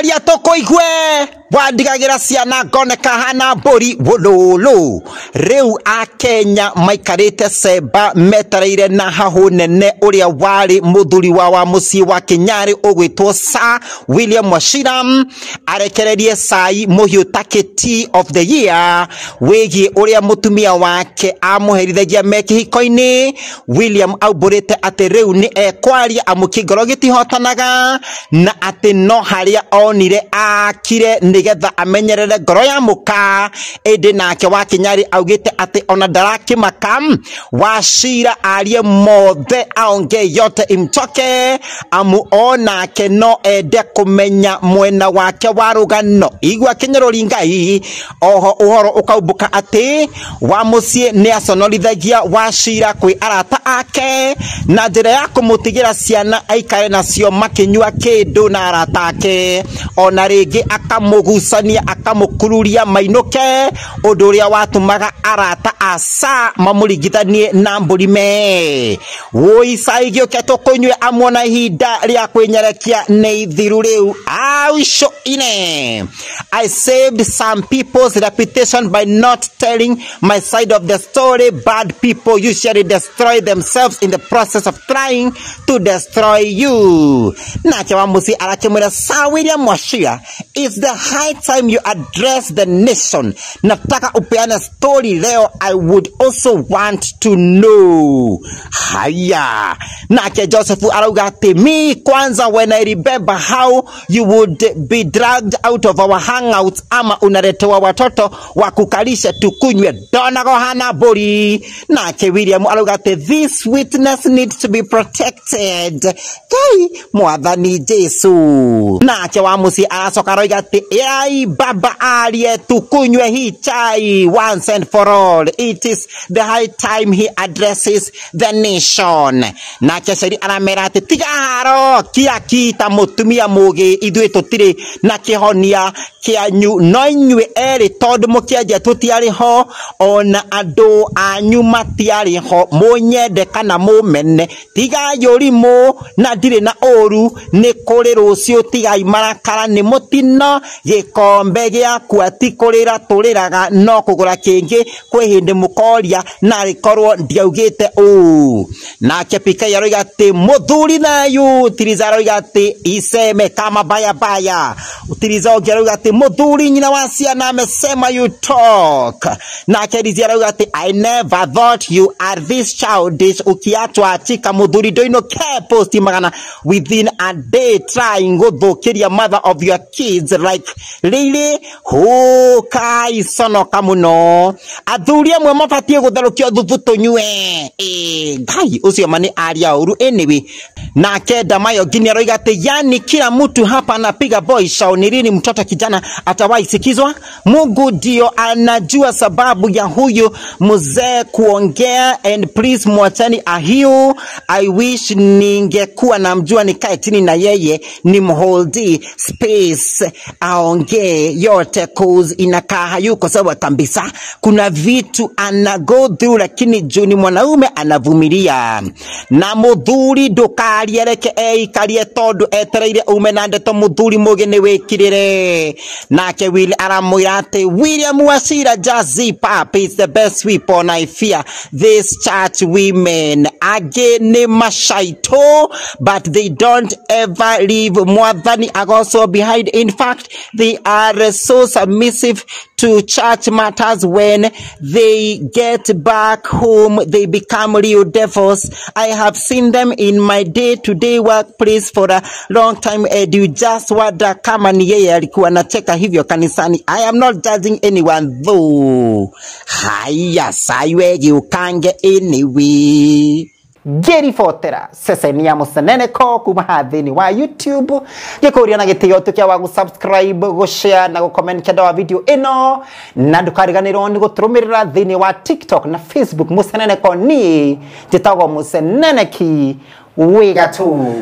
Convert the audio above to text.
Aria tũkũigue wandigagĩra ciana ngoneka hana mbũri wũlũlũ. Rĩu Akenya maikarĩte cemba metereire na hahũ nene ũrĩa warĩ mũthuri wa mũciĩ wa Kĩnyarĩ ũgwĩtwo Sir William Wachira arekererie cai mũhiũ ta tea of the year wĩgiĩ ũrĩa mũtumia wake amũherithagia me kĩhiko-inĩ. William aumbũrĩte atĩ rĩu nĩ ekwaria amu kĩngoro gĩtihotanaga na atĩ no harĩa onire akire nĩgetha amenyerere ngoro ya mũka. Ĩndĩ nake wa Kĩnyarĩ augĩte atĩ ona ndarakĩmaka Wachira arie mothe aongee yote imtoke amu onake no ende kũmenya mwena wake wa rũgano. Igua kĩnyũrũri Ngai. Oho ũhoro ũkaumbũka atĩ wa mũciĩ nĩ aconorithagia Wachira kwĩ arata ake na njĩra ya kũmũtigĩra ciana aikare nacio makĩnyua kĩndũ na arata ake, ona rĩngĩ akamũgucania akamũkururia mainũke, ũndũ ũrĩa watũmaga arata a Sir mamũringithanie na mbũri me. Wũi cai gĩũke tũkũnyue amuona ihinda rĩa kwĩnyerekia nĩ ithiru rĩu. Auco ine. I saved some people's reputation by not telling my side of the story. Bad people usually destroy themselves in the process of trying to destroy you. Nake wa mũciĩ arakĩmwĩra Sir William Wachira, it's the high time you address the nation. Nataka upeane story leo. I would also want to know. Haya. Nake Joseph arauga atĩ me kwanza when I remember how you would be dragged out of our hangouts ama unaletewa watoto wa kukalisha tukunywe donago hana mbũri. Nake William arauga atĩ this witness needs to be protected. Kai mwathani Jesu. Nake wa mũciĩ aracoka aroiga atĩ ai baba arie tukunywe hii chai once and for all. It is the high time he addresses the nation. Nake Sheri aramera atĩ tiga haro kia kita mũtumia mũgĩ ithuĩ tũtirĩ na kĩhonia kĩanyu no inyuĩ erĩ tondũ mũkĩanjia tũtiarĩ ho ona andũ anyu matiarĩ ho mũnyende kana mũmene tigai ũrimũ na ndirĩ na ũru nĩ kũrĩ rũciũ tigai marakara nĩ mũtino gĩkombe gĩakua ti kũrĩra tũrĩraga no kũgũra kĩngĩ kwĩ hĩndĩ mũkoria narĩ korwo ndiaugĩte ũũ. Nake PK aroiga atĩ mũthuri thayũ. Tiriza aroiga atĩ iseme kama baya baya. Tiriza ũngĩ aroiga atĩ mũthuri nyina wa ciana amesema you talk. Nake Lizi arauga atĩ I never thought you are this childish ukiachwa achika mũthuri ndoinũke posti magana within a day trying gũthũkĩria mother of your kids like really hũkai conoka mũno. Athuri amwe mabatiĩ gũtherũkio thuthu tũnyue. Ngai ũcio ma nĩ aria ũru. Anyway, nake Damayo Gini aroiga atĩ yani kila mtu hapa anapiga boy show, ni lini mtoto kijana atawahi sikizwa? Mungu ndio anajua sababu ya huyu mzee kuongea, and please mwachani ahiu. I wish ningekuwa namjua nikae chini na yeye nimholdi space aongee yote, cause inakaa hayuko sawa kabisa. Kuna vitu ana go through, lakini juu ni mwanaume anavumilia. Na muthuri ndukarie reke eikarie tondu etereire ume na ndeto muthuri mugi ni wikirire. Nake Will aramwira ati William Wachira just zip up is the best weapon. I fear this church women again ni mashaito, but they don't ever leave mwathani agoso behind. In fact, they are so submissive to church matters. When they get back home, they become real devils. I have seen them in my day-to-day workplace for a long time, and you just wonder kama ni yeye alikuwa anacheka hivyo kanisani. I am not judging anyone though. Haya, saiwegi ukange anyway. Ngĩribotera ceceni ya Mũceneneko kuma haha thĩinĩ wa YouTube ngĩkũria na gĩtĩo tukia wa gũ-subscribe, gũ-share na gũ-comment kenda wa video ĩno, na ndũkariganĩrwo nĩ gũtũrũmĩrĩra thĩinĩ wa TikTok na Facebook. Mũceneneko niĩ njĩtagwo Mũceneneki wĩ gatũ.